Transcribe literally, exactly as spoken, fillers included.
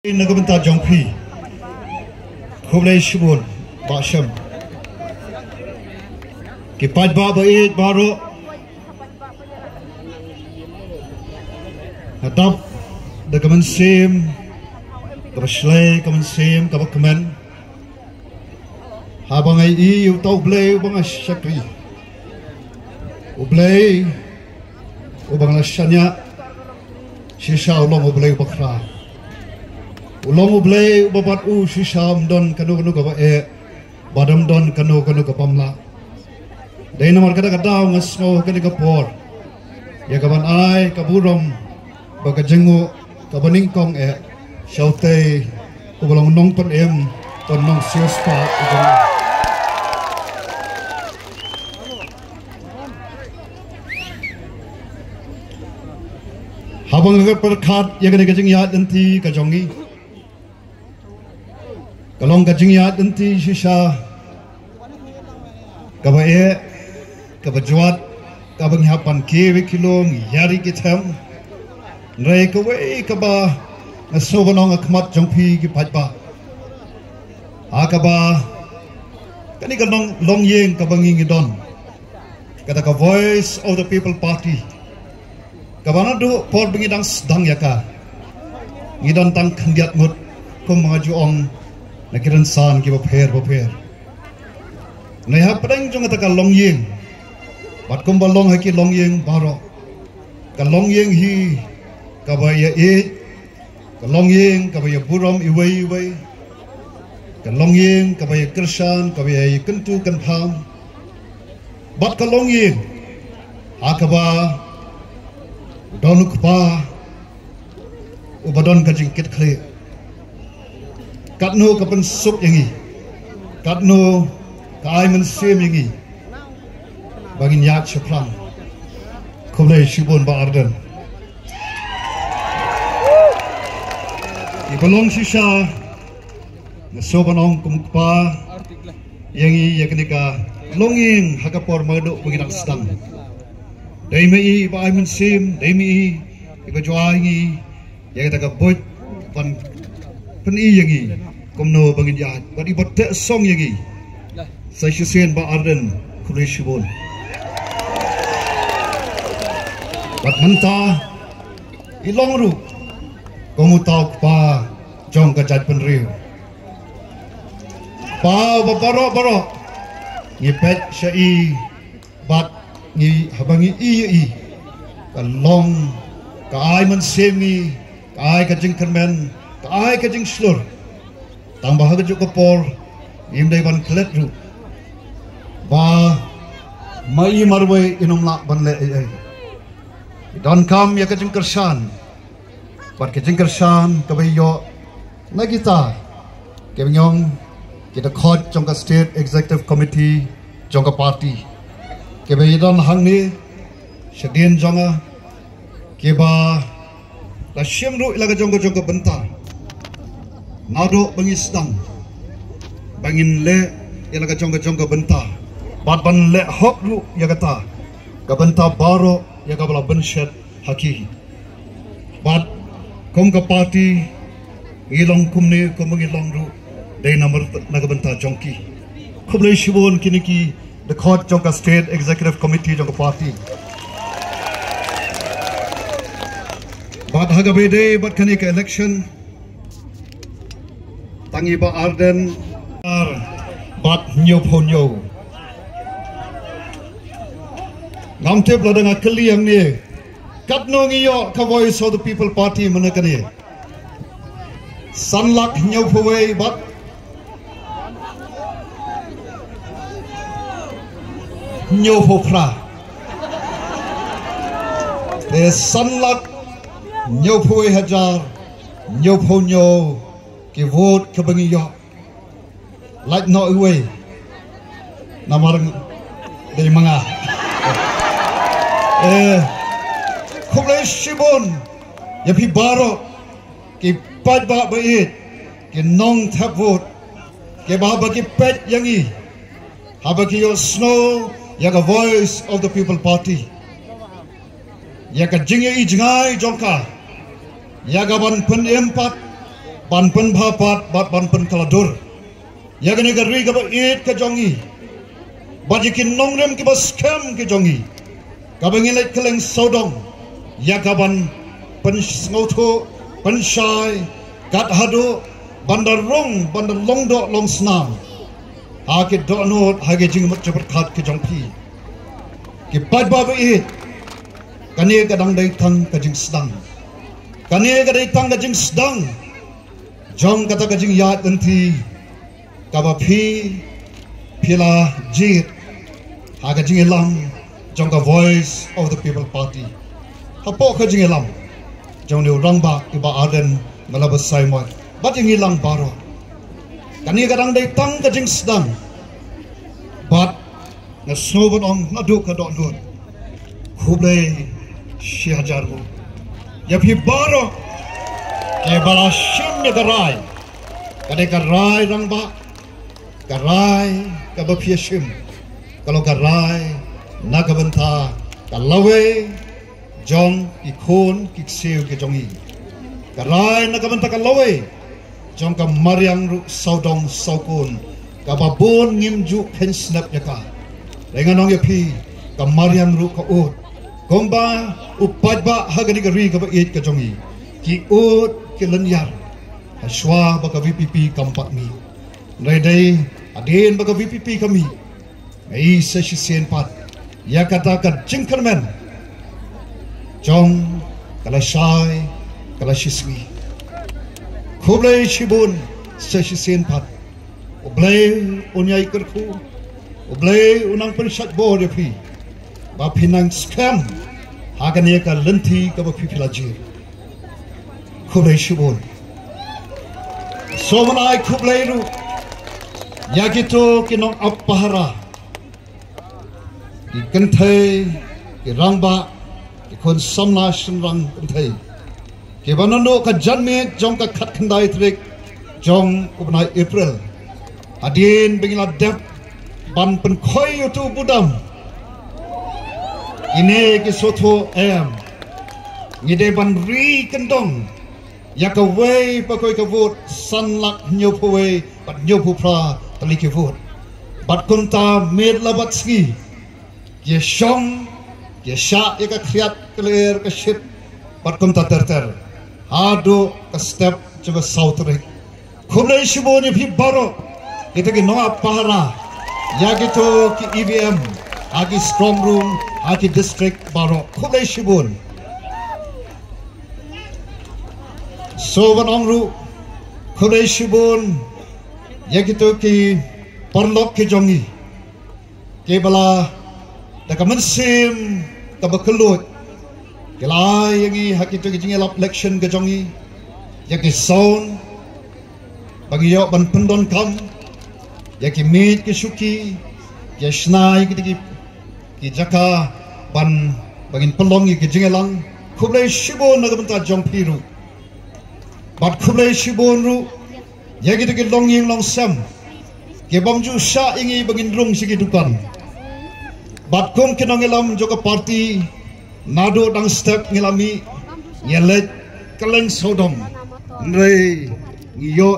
Na ka bynta jong phi. Khublei shibun, Bah Shem. Ki paidbah ba ïeit baroh. Nga dap da ka mynsiem kaba shlei, ka mynsiem kaba kmen. Haba nga ïohi ïa uta U Blei uba nga shakri, U Blei uba nga la shaniah, shisha u long U Blei uba khraw. U long U Blei uba bad u shisha ym don kano kano kaba eh, bad ym don kano kano kaba ym lah. Dei namar kata ka daw nga sngew ha kane ka por ïa kaban ai ka burom bad ka jingnguh kaba nyngkong eh sha utei uba long nongpynim, u nongsiewspah u jong nga. Haba nga pyrkhat ïa kane ka jingïaid lynti ka jong ngi, ka long ka jingïaid lynti shisha kaba eh, kaba jwat, kaba ngi hap ban kiew ïa ki lum, ïa ri ki them. Hynrei kawei kaba nga sngew ban ong ha khmat jong phi ki paidbah, ha kaba kane ka long, longïing kaba ngi ngi don, kata ka Voice of the People Party, kaba naduh por ba ngi dang sdang ïa ka, ngi don tang khyndiat ngut, kum nga ju ong, na ki rynsan kiba pher ba pher. Ngi hapdeng jong kata ka longïing, bad kumba long ha ki longïing baroh, ka longïing hi kaba ïa ïeit, ka longïing kaba ïa burom iwei iwei, ka longïing kaba ïa kyrshan, kaba ïa, ïa kyntu kynpham. Bad ka longïing ha kaba don u kpa uba don ka jingkitkhlieh. Katno ka pynsuk ïa ngi, katno ka ai mynsiem ïa ngi ba ngin ïaid shaphrang. Khublei shibun Bah Ardent. Iba long shisha, nga sngew ban ong kum u kpa ïa ngi ïa kane ka longïing ha ka por ba naduh ba ngi dang sdang. Dei ma i iba ai mynsiem, dei ma i iba ju ai ngi ïa kata ka buit ban pyni ïa ngi kumno ba ngin ïaid, bad iba teh song ïa ngi. Sa shisien Bah Ardent, khublei shibun. Bad mynta i long ruh kum uta u kpa jong ka jaitbynriew. Kpa uba baroh baroh ngi peit sha i, bad ngi, haba ngi ïohi ïa i, ka long, ka ai mynsiem ngi, ka ai ka jingkyrmen, ka ai ka jingshlur. Tang ba ha kajuh ka por ngim dei ban klet ruh ba ma i marwei in ym lah ban leh ei ei. I donkam ïa ka jingkyrshan, bad ka jingkyrshan kaba ïoh na kita kiba ngi ong ki dkhot jong ka State Executive Committee jong ka party, kiba ïadon hangne shadien jong nga, kiba la shim ruh ïa la ka jong ka jong ka bynta naduh ba ngi sdang ba ngin leh ïa la ka jong ka jong ka bynta, bad ban leh hok ruh ïa kata ka bynta baroh ïa kaba la bynshet ha ki. Bad kum ka party ngi long kumne, kum ngi long ruh dei namar na ka bynta jong ki. Khublei shibun kine ki dkhot jong ka State Executive Committee jong ka party. Bad ha kaba ïadei bad kane ka election, tang i Bah Ardent ar bad hynñiewphew hynñiew. Ngam tip lada nga kylli hangne, katno ngi ïoh ka Voice of the People Party mynne kane? San lak hynñiewphew wei bad hynñiewphew phra. Te san lak hynñiewphew wei hajar hynñiewphew hynñiew ki vote kaba ngi ïoh. Lait noh iwei. Namar dei ma nga. Eh, khublei shibun ïa phi baroh ki paidbah ba ïeit, ki nongthep vote, kiba haba ki peit ïa ngi, haba ki ïohsngew ïa ka Voice of the People Party, ïa ka jingïohi jngai jong ka, ïa ka ban pynim pat ban pynbha pat bad ban pynkylla dur ïa kane ka ri kaba ïeit ka jong ngi bad ïa ki nongrim kiba skhem ki jong ngi, kaba ngi leit kylleng sawdong ïa ka ban pynsngewthuh, pynshai, kat haduh ban da rung, ban da long doh long snam ha ki dohnud, ha ki jingmut jingpyrkhat ki jong phi. Ki paidbah ba ïeit, kane ka dang dei tang ka jingsdang. Kane ka dei tang ka jingsdang jong kata ka jingïaid lynti kaba phi, phi la jied ha ka jingïalam jong ka Voice of the People Party. Hapoh ka jingïalam jong u rangbah i Bah Ardent Miller Basaiawmoit bad ïa ngi lang baroh. Kane ka dang dei tang ka jingsdang. Bad nga sngew ban ong naduh ka dohnud, khublei shi hajar nguh ïa phi baroh kiba la shim ïa ka rai. Ka dei ka rai rangbah, ka rai kaba phi ïa shim ka long ka rai na ka bynta ka lawei jong ki khun ki ksiew ki jong ngi. Ka rai na ka bynta ka lawei jong ka mariang ruh sawdong sawkun kaba bun ngim ju kheiñ snep ïa ka. Hynrei ngan ong ïa phi, ka mariang ruh ka ud. Kumba u paidbah ha kane ka ri kaba ïeit ka jong ngi, ki ud ki lynñiar ha shuwa ba ka V P P kam pat mih. Hynrei dei hadien ba ka V P P ka mih, ngi sa shisien pat ïa kata ka jingkyrmen jong ka lashai ka lashisngi. Khublei shibun sa shisien pat. U Blei un ïai kyrkhu, U Blei un nang pynshait bor ïa phi ba phin nang skhem ha kane ka lynti kaba phi phi la jied. Khublei shibun. Sngewbha ban ai khublei ruh ïa kito ki nongap pahara, ki kynthei, ki rangbah, ki khun samla shynrang kynthei, kiba naduh ka janmiet jong ka khatkhyndai tarik jong u bnai April, hadien ba ngi la dep ban pynkhoi ïa uto u budam, kine ki sngewthuh em, ngi dei ban ri kyndong ïa kawei pa kawei ka vote, san lak hynñiewphew wei bad hynñiewphew phra tylli ki vote. Bad kumta miet la bad sngi, ki ïa shong, ki ïa shah ïa ka khriat ka lyer ka shit, bad kumta ter ter haduh ka step jong ka saw tarik. Khublei shibun ïa phi baroh, kita ki nongap pahara ïa kito ki E V M ha ki strong room ha ki district baroh. Khublei shibun. Sngewbha ban ong ruh, khublei shibun ïa kito ki paralok ki jong ngi, kiba la da ka mynsiem kaba kylluid ki la ai ïa ngi ha kito ki jingïalap election ka jong ngi, ïa ki sound ba ngi ïoh ban pyndonkam, ïa ki miej ki shuki, ki ïa shna ïa kito ki, ki jaka ban, ba ngin pynlong ïa ki jingïalang. Khublei shibun na ka bynta jong phi ruh. Bad khublei shibun ruh ïa kito ki longïing longsem, ki bym ju shah ïa ngi ba ngin rung sha ki dukan. Bad kum ki nongïalam jong ka party, naduh dang step ngi la mih, ngi leit kylleng sawdong. Hynrei ngi ïoh